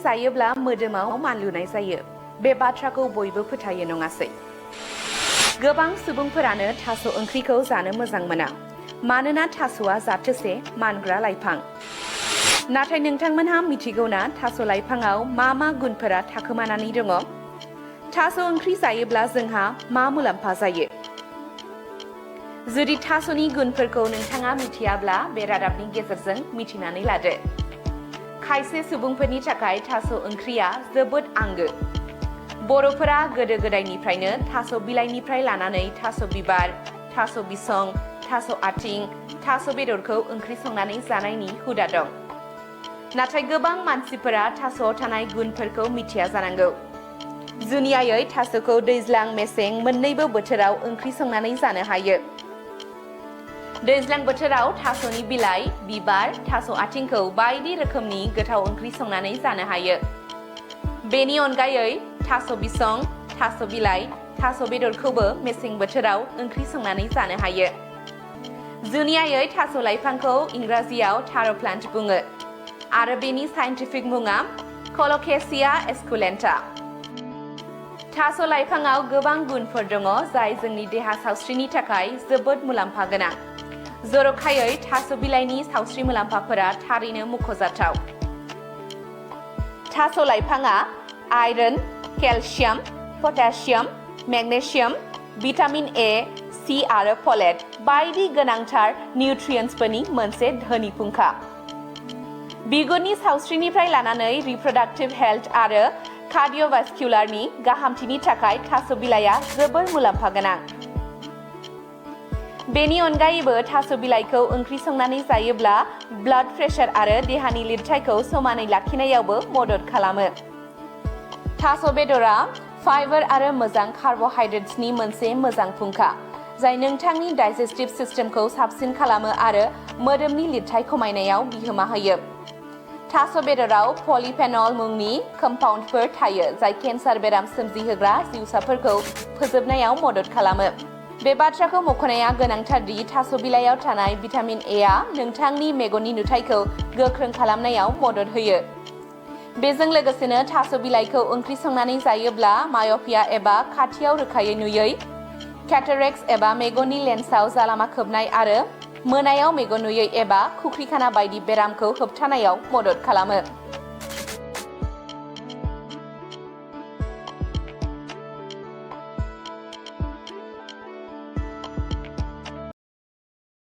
जायोब्ला मोदोमाव मानलुनाय जायो बे बाथ्राखौ बयबो फोथायो नङासै गोबां सुबुंफोरानो थास' ओंख्रिखौ जानो मोजां मोना मानोना थास'आ जाथोसे मानग्रा लाइफां नाथाय नोंथांमोनहा मिथिगौना थास' लाइफाङाव मा गुनफोरा थाखोमानानै दङ थास' ओंख्रि जायोब्ला जोंहा मा मुलाम्फा जायो जुदि थास'नि गुनफोरखौ नोंथाङा मिथियाब्ला बे रादाबनि गेजेरजों मिथिनानै लादो खायसे सुबुंफोरनि थाखाय थास' ओंख्रिया जोबोद आंगो बर'फोरा गोदो गोदायनिफ्रायनो थास' बिलाइनिफ्राय लानानै थास' बिबार थास' बिसं थास' आथिं थास' बेदरखौ ओंख्रि संनानै जानायनि हुदा दं नाथाय गोबां मानसिफोरा थास'आव थानाय गुनफोरखौ मिथिया जानांगौ जुनियायै थास'खौ दैज्लां मेसें मोन्नैबो बोथोराव ओंख्रि संनानै जानो हायो दैज्लां बोथोराव थास'नि बिलाइ बिबार थास' आथिंखौ बायदि रोखोमनि गोथाव ओंख्रि संनानै जानो हायो बेनि अनगायै थास' बिसं थास' बिलाइ थास' बेदरखौबो मेसें बोथोराव ओंख्रि संनानै जानो हायो जुनियायै थास' लाइफांखौ इंराजियाव टार' प्लान्ट बुङो आरो बेनि साइन्टिफिक मुङा कल'केसिया एस्कुलेन्टा थास' लाइफाङाव गोबां गुनफोर दङ जाय जोंनि देहा सावस्रिनि थाखाय जोबोद मुलाम्फा गोनां जर'खायै थास' बिलाइनि सावस्रि मुलाम्फाफोरा थारैनो मुंख'जाथाव थास' लाइफाङा iron calcium potassium magnesium vitamin A C आरो फलेट बायदि गोनांथार निउट्रियेन्ट्सफोरनि मोनसे धोनि फुंखा बिगुरनि सावस्रिनिफ्राय लानानै रिप्रडाक्टिभ हेल्थ आरो कार्डिय'भास्कुलारनि गाहामथिनि थाखाय थास' बिलाइया जोबोर मुलाम्फा गोनां बेनि अनगायैबो थास' बिलाइखौ ओंख्रि संनानै जायोब्ला ब्लाड प्रेसार आरो देहानि लिरथायखौ समानै लाखिनायावबो मदद खालामो थास' बेदरा फाइबार आरो मोजां कार्ब'हाइड्रेट्सनि मोनसे मोजां फुंखा जाय नोंथांनि डाइजेस्टिभ सिस्टेमखौ साबसिन खालामो आरो मोदोमनि लिरथाय खमायनायाव बिहोमा होयो थास' बेदराव पलिफेनल मुंनि कम्पाउन्डफोर थायो जाय केन्सार बेराम सोमजिहोग्रा जिउसाफोरखौ फोजोबनायाव मदद खालामो बे बाथ्राखौ मख'नाया गोनांथार दि थास' बिलाइयाव थानाय भिटामिन एआ नोंथांनि मेगननि नुथायखौ गोख्रों खालामनायाव मदद होयो बेजों लोगोसेनो थास' बिलाइखौ ओंख्रि संनानै जायोब्ला माय'पिया एबा खाथियाव रोखायै नुयै केटारेक्ट एबा मेगननि लेन्सआव जालामा खोबनाय आरो मोनायाव मेगन नुयै एबा खुख्रिखाना बायदि बेरामखौ होबथानायाव मदद खालामो